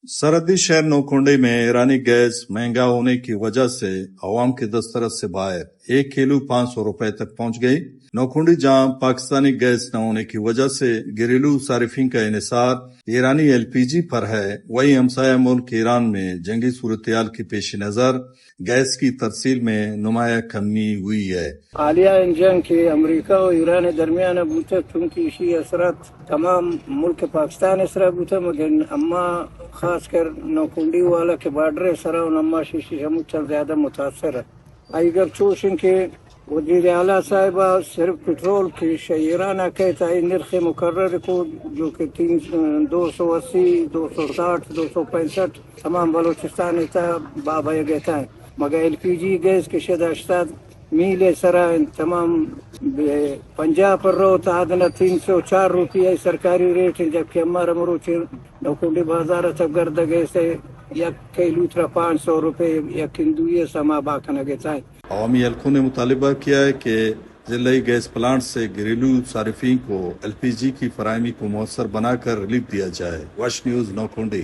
سرحدی شہر نوکنڈی میں ایرانی گیس مہنگا ہونے کی وجہ سے عوام کے دسترس سے باہر، ایک کیلو پانچ سو روپے تک پہنچ گئی۔ نوکنڈی جہاں پاکستانی گیس نہ ہونے کی وجہ سے گھریلو صارفین کا انحصار ایرانی ایل پی جی پر ہے، وہیں ہمسایہ ملک ایران میں جنگی صورتحال کے پیش نظر گیس کی ترسیل میں نمایاں کمی ہوئی ہے۔ حالیہ این جنگ کہ امریکہ و ایران درمیان بوتہ، چونکہ ایشی اثرات تمام ملک پاکستان سرا بوتہ، مگر اما خاص کر نوکنڈی والا کہ بارڈر سرا و اما شیشی ہموچن زیادہ متاثر ہے۔ ایگر چوش انت کہ وزیر اعلیٰ صاحب صرف پٹرول کہ شہ ایران کئیت، آئی نرخ مقرر کو، جو کہ تین، دو سو اسی، دو سو ساٹھ، دو سو پینسٹھ تمام بلوچستان تا بابا گئیتا ہے۔ مگر ایل پی جی گیس کہ شہ ہشتاد میل سرا انت، تمام بہ پنجاہ پر رو تا آدنا تین سو چار روپیہ سرکاری ریٹ انت، جبکہ ہمارا مروچی نوکنڈی بازار تک گرد گیس یک کیلو ترا پانچ سو روپے یک ہندوی سما باکنگتا ہے۔ عوامی حلقوں نے مطالبہ کیا ہے کہ ضلعی گیس پلانٹ سے گھریلو صارفین کو ایل پی جی کی فراہمی کو مؤثر بنا کر ریلیف دیا جائے۔ وش نیوز نوکنڈی۔